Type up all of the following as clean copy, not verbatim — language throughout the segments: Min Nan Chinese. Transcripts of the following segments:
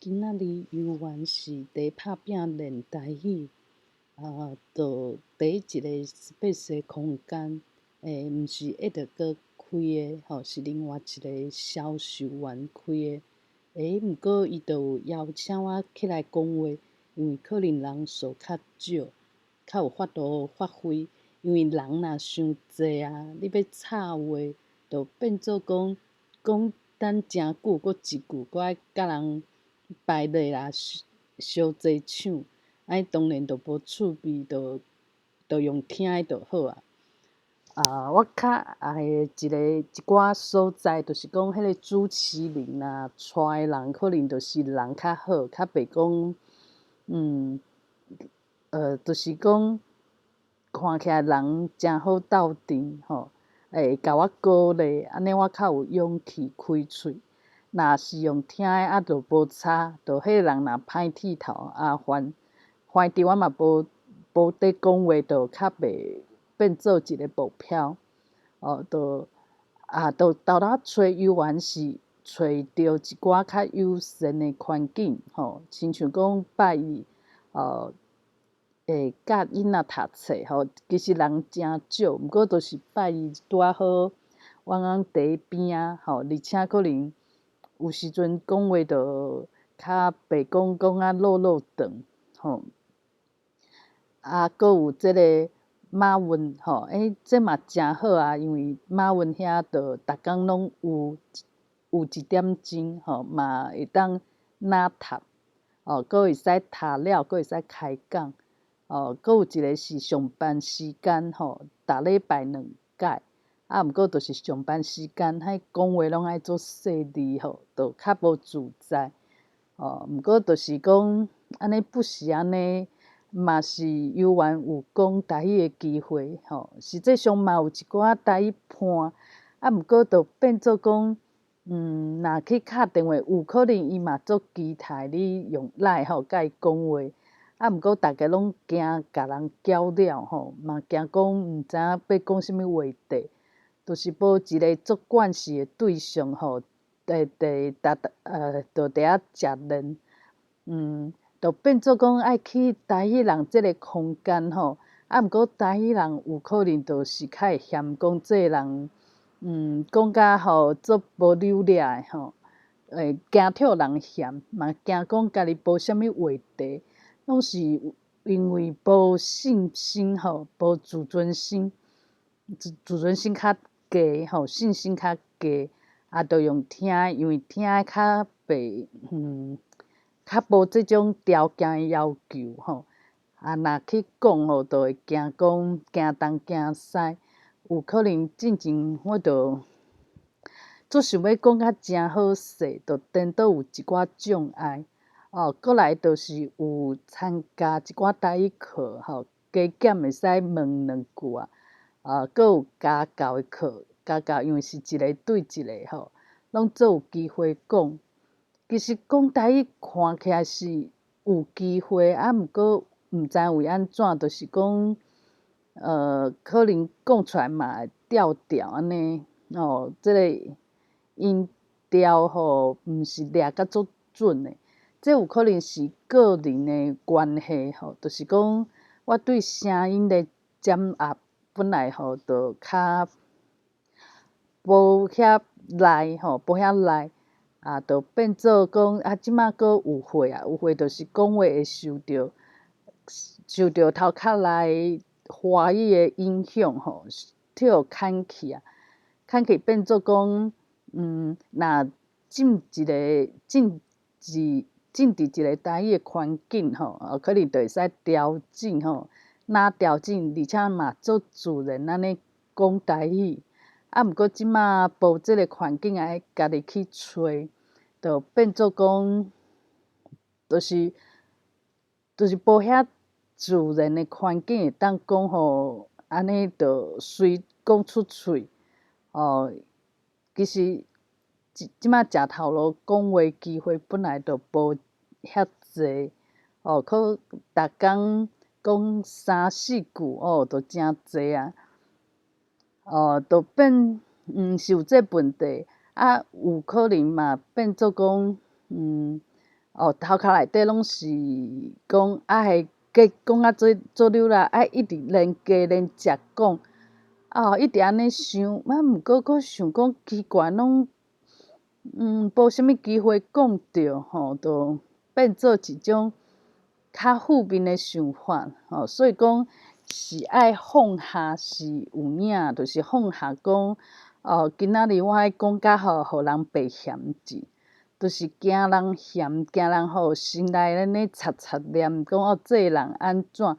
今仔日猶原是佇拍拚練台語，啊，就佇一个 space 空間，欸，毋是一直閣開的吼，是另外一个銷售員開的。欸，毋過伊就有邀請我起來講話，因為可能人數較少，較有法度發揮。因為人若傷濟啊，你欲插話，就變做講講等誠久，閣一句，閣愛佮人排列啦，相濟搶，按呢當然就無趣味，就用聽的就好啊。啊，我較愛的一個一寡所在，就是講彼個主持人啊，帶的人可能就是人較好，較袂講，就是講看起來人誠好鬥陣吼，會共我鼓勵，按呢我較有勇氣開喙。若是用聽的啊，就無差，就彼个人若歹鐵頭啊，反正我嘛無佇講話，就較袂變做一个目標。哦，就啊，就沓仔揣猶原是揣著一寡較友善的環境吼，親像講拜一，會教囡仔讀冊吼，其實人誠少，毋過就是拜一拄仔好，我翁佇邊仔吼，而且可能有時陣講話就較袂講講啊落落長吼。啊，閣有這个馬運吼，欸，這嘛誠好啊，因為馬運遐就逐工攏有一點鐘吼，嘛會當哪讀，哦，閣會使讀了，閣會使開講，哦，閣有一个是上班時間吼，逐禮拜兩擺，啊，毋過就是上班時間，彼講話攏愛足細膩吼，就較無自在，哦，毋過就是講按呢不時按呢，嘛是猶原有講台語的機會吼，實際上嘛有一寡台語伴，啊，毋過就變做講，若去敲電話，有可能伊嘛足期待你用 LINE 吼，佮伊講話，啊，毋過逐家攏驚共人攪擾吼，嘛驚講毋知影欲講啥物話題，就是無一个足慣勢的對象吼，佇佇逐就佇遐食練，就變做講愛去台語人這个空間吼，啊，毋過台語人有可能就是較會嫌講這个人，講甲吼足無溜掠的吼，會驚予人嫌，嘛驚講家己無啥物話題，攏是因為無信心吼，無自尊心，自尊心較低吼，信心較低，啊，就用聽的，因為聽的較袂，較無這種條件的要求吼，啊，若去講吼，就會驚講驚東驚西，有可能進前我就足想欲講甲誠好勢，就顛倒有一寡障礙。哦，過來就是有參加一寡台語課吼，加減會使問兩句啊，啊，閣有家教的課，家教因為是一個對一個吼，攏足有機會講。其實講台語看起來是有機會，啊，毋過毋知為按怎，就是講，可能講出來嘛會調調按呢，哦，這个音調吼，毋是掠甲足準的，這有可能是個人的關係吼，就是講我對聲音的掌握本來吼就較無遐利吼，無遐利。啊，就變做講啊，這馬閣有會啊，有會就是講話會受著頭殼內華語的影響吼，去予牽去啊，牽去變做講，若進一个進佇進佇一个台語的環境吼，可能就會使調整吼，若調整，而且嘛足自然按呢講台語。啊，毋過這馬無這个環境愛家己去揣，就變做講，就是無遐自然的環境會當講吼，按呢就隨講出喙。哦，其實這馬食頭路講話機會本來就無遐濟，哦，可逐工講三四句哦，就誠濟啊。哦，就變是有這問題，啊，有可能嘛變做講，哦，頭殼內底攏是講啊，會計講啊做做溜啦，愛一直連加連接講，哦，一直按呢想，啊，毋過閣想講奇怪，攏無啥物機會講著吼，就變做一種較負面的想法，吼，所以講是愛放下是有影，就是放下講，哦，今仔日我愛講甲吼，予人白嫌者，就是驚人嫌，驚人吼心內按呢插插念，講哦，這个人按怎，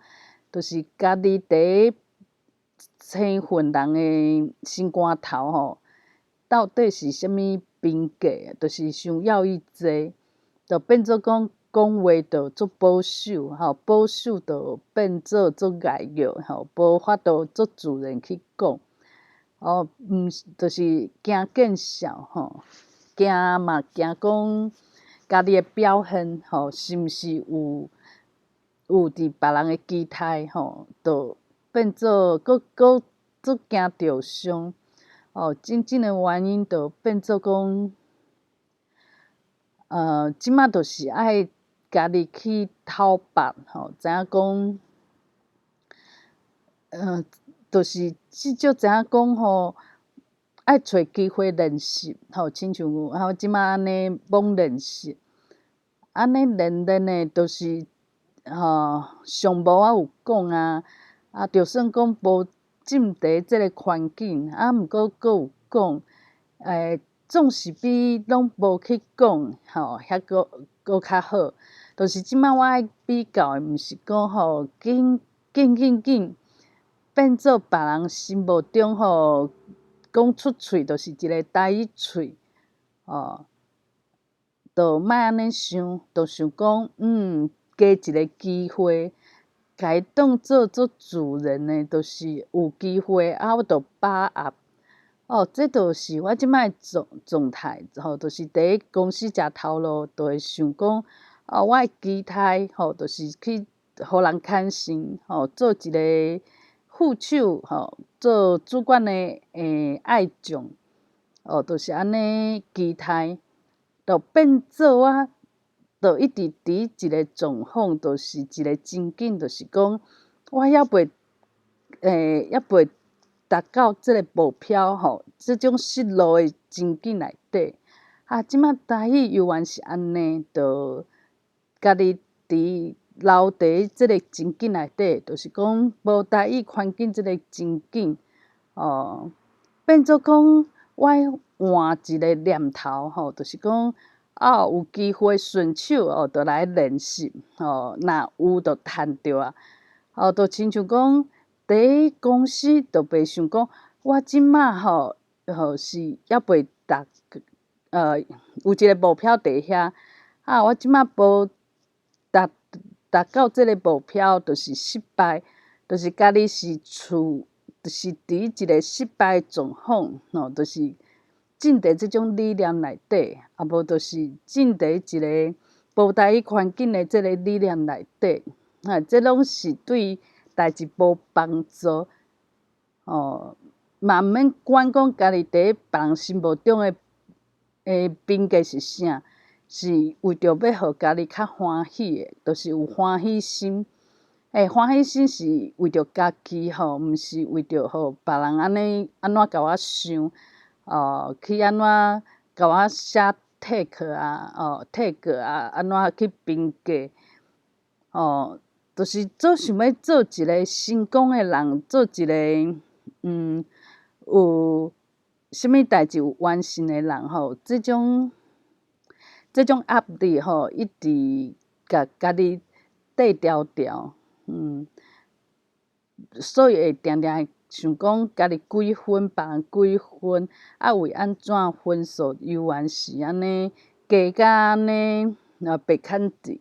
就是家己佇生份人的心肝頭吼，到底是啥物評價，就是想要伊濟，就變做講講話就足保守吼，保守就變做足礙虐吼，無法度足自然去講。哦，毋是，就是驚見笑吼，驚嘛驚講家己的表現吼，是毋是有佇別人的期待吼，就變做閣閣足驚著傷。哦，真正的原因就變做講，這馬就是愛家己去討拍吼，知影講，就是至少知影講吼，愛揣機會練習吼，親像我這馬按呢罔練習，按呢練練的，就是吼上無我有講啊，啊，就算講無進佇這个環境，啊，毋過閣有講，總是比攏無去講吼，遐閣閣較好。就是這馬我愛比較的，毋是講吼緊緊緊緊變做別人心目中吼講出喙就是一个台語喙，哦，就莫按呢想，就想講，加一个機會，共伊當做足自然的，就是有機會啊，我就把握。哦，這就是我這擺的狀狀態，吼，就是佇公司食頭路，就會想講，哦，我的期待，吼，就是去予人牽線，吼，做一个副手，吼，做主管的愛將，哦，就是按呢期待，就變做我，就一直佇一个狀況，就是一个情景，就是講，我猶未，猶未達到這个目標吼，這種失落的情景內底，啊，這馬台語猶原是按呢，就家己佇留佇這个情景內底，就是講無台語環境這个情景，哦，變做講我愛換一个念頭吼，就是講，哦，有機會順手哦，就來練習吼，若有就趁著啊，哦，就親像講。佇公司就袂想講，我這馬吼吼是猶未達，有一个目標佇遐，啊，我這馬無達達到這个目標，就是失敗，就是家己是處，就是佇一个失敗狀況，吼，就是進佇這種理念內底，啊無就是進佇一个無台語環境的這个理念內底，啊，這攏是對代誌無幫助，哦，嘛毋免管講家己佇別人心目中的的評價是啥，是為著欲予家己較歡喜的，就是有歡喜心。歡喜心是為著家己吼，毋是為著予別人按呢按怎共我想，哦，去按怎共我寫 tag 啊，哦，tag 啊，按怎去評價，哦。就是做想欲做一个成功的人，做一个有啥物代誌有完成的人吼，這種這種壓力吼，一直共家己綴牢牢，所以會定定會想講家己幾分，別人幾分，啊為按怎分數猶原是按呢低甲按呢啊白牽佇。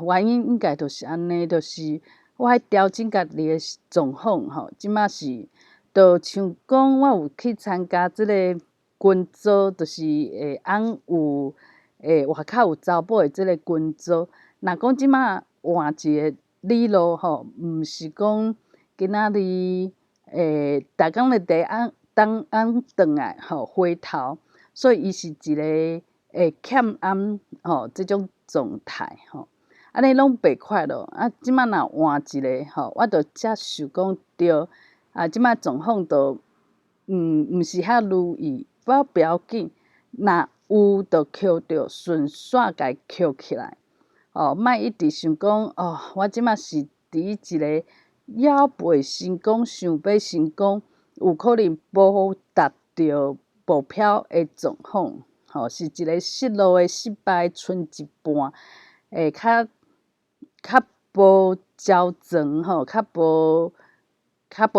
原因應該就是按呢，就是我愛調整家己的狀況吼，這馬是，就像講我有去參加這个群組，就是會翁有外口有查某的這个群組。若講這馬換一个理路吼，毋是講今仔日逐工咧佇翁當翁轉來吼回頭，所以伊是一个會欠暗吼，這種狀態吼，按呢攏袂快樂。啊，這擺若換一个吼，我就接受講對，啊，這擺狀況就毋是遐如意，不過不要緊，若有就抾著，順煞共抾起來。哦，莫一直想講哦，我這擺是佇一个猶未成功，想欲成功，有可能無達著目標的狀況，吼，是一个失落的失敗，賰一半，會較較無周全吼，較無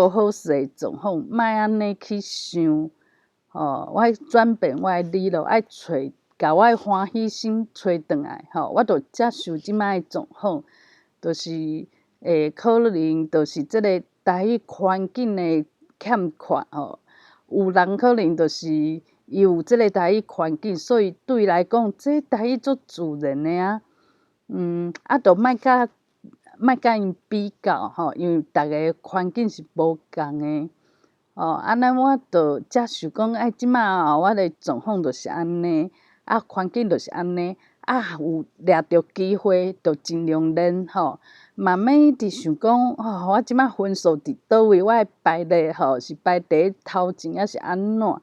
好勢的狀況，莫按呢去想，吼，我愛轉變我的理路，愛揣，共我的歡喜心揣轉來，吼，我就接受這擺的狀況，就是會可能就是這个台語環境的欠缺吼，有人可能就是伊有這个台語環境，所以對伊來講，這台語足自然的啊，啊，就莫共𪜶比較吼，因為逐个環境是無仝的，哦，按呢我就接受講，哎，這擺我的狀況就是按呢，啊，環境就是按呢，啊，有掠著機會就盡量練吼，嘛免一直想講，哦，我這擺分數佇佗位，我的排列吼是排佇頭前，抑是按怎？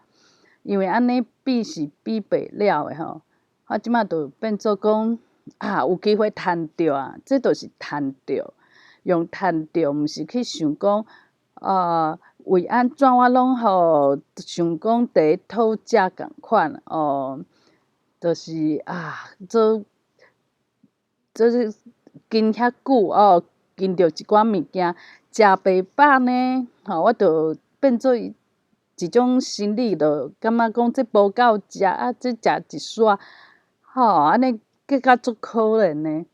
因為按呢比是比袂了的吼，我這擺就變做講，啊，有機會趁著啊，這就是趁著，用趁著，毋是去想講，啊，為按怎我攏吼想講佇討食仝款哦，就是啊，做做這跟遐久哦，跟著一寡物件，食袂飽呢，吼，我就變做一種心理，就感覺講這無夠食啊，這食一撮，吼，按呢結果足可憐的。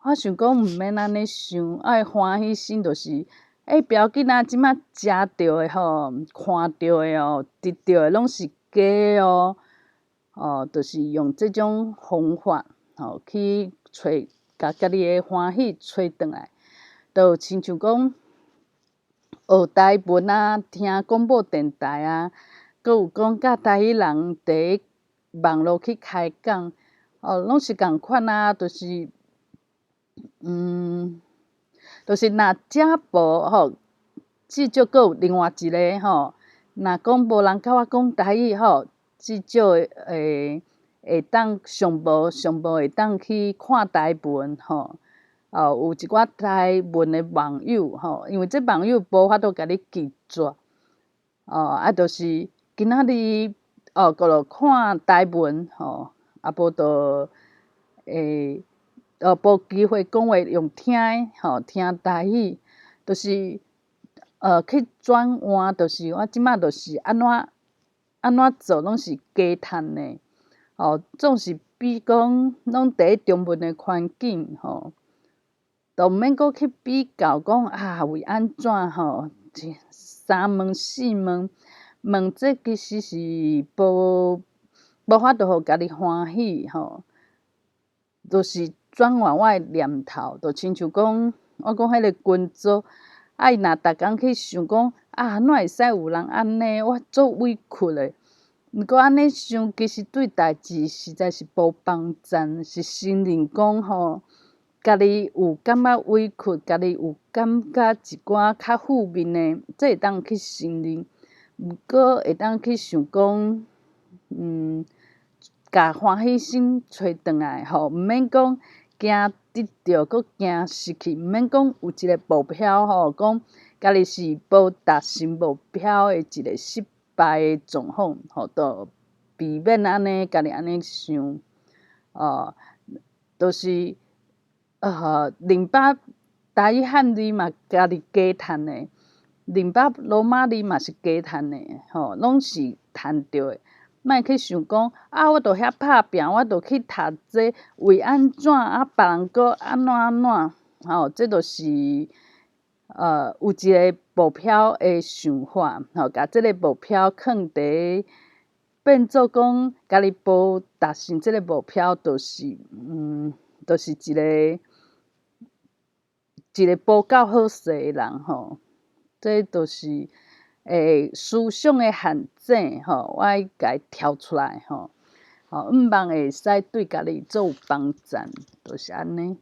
我想講毋免按呢想，愛歡喜心就是，欸，不要緊啊，這擺食著的吼，看著的哦，得著的攏是假的哦，哦，就是用這種方法吼去揣，共家己的歡喜揣轉來，就親像講學台文啊，聽廣播電台啊，閣有講佮台語人佇網路去開講，哦，攏是仝款啊，就是，就是若遮無吼，至少閣有另外一个吼，若講無人佮我講台語吼，至少會會當上無上無會當去看台文吼，哦，有一寡台文的網友吼，因為這網友無法度共你拒絕，哦，啊，就是今仔日哦，閣落看台文吼，啊無就會哦無機會講話用聽的吼，聽台語，就是去轉換，就是我這擺就是按怎按怎做攏是加趁的，哦，總是比講攏佇中文的環境吼，都毋免閣去比較講啊為按怎吼，三問四問，問這其實是無法度予家己歡喜吼，就是轉換我的念頭，就親像講我講彼个群組，啊伊若逐工去想講啊，哪會使有人按呢，我足委屈的。毋過按呢想，其實對代誌實在是無幫助，是承認講吼，家己有感覺委屈，家己有感覺一寡較負面的，這會當去承認。毋過會當去想講，共歡喜心揣轉來吼，毋免講驚得著，閣驚失去，毋免講有一个目標吼，講家己是無達成目標的一个失敗的狀況，吼，就避免按呢，家己按呢想，哦，就是認捌台語漢字嘛，家己加趁的，認捌羅馬字嘛是加趁的，吼，攏是趁著的。莫去想講啊，我都遐拍拚，我都去讀這，為按怎啊？別人閣按怎按怎？吼，這就是有一个目標的想法，吼，共這个目標囥佇變做講，家己無達成這个目標，就是就是一个一个無夠好勢的人吼。這就是思想的陷阱吼，我愛共伊跳出來吼。吼，向望會使對家己做有幫贊，就是按呢。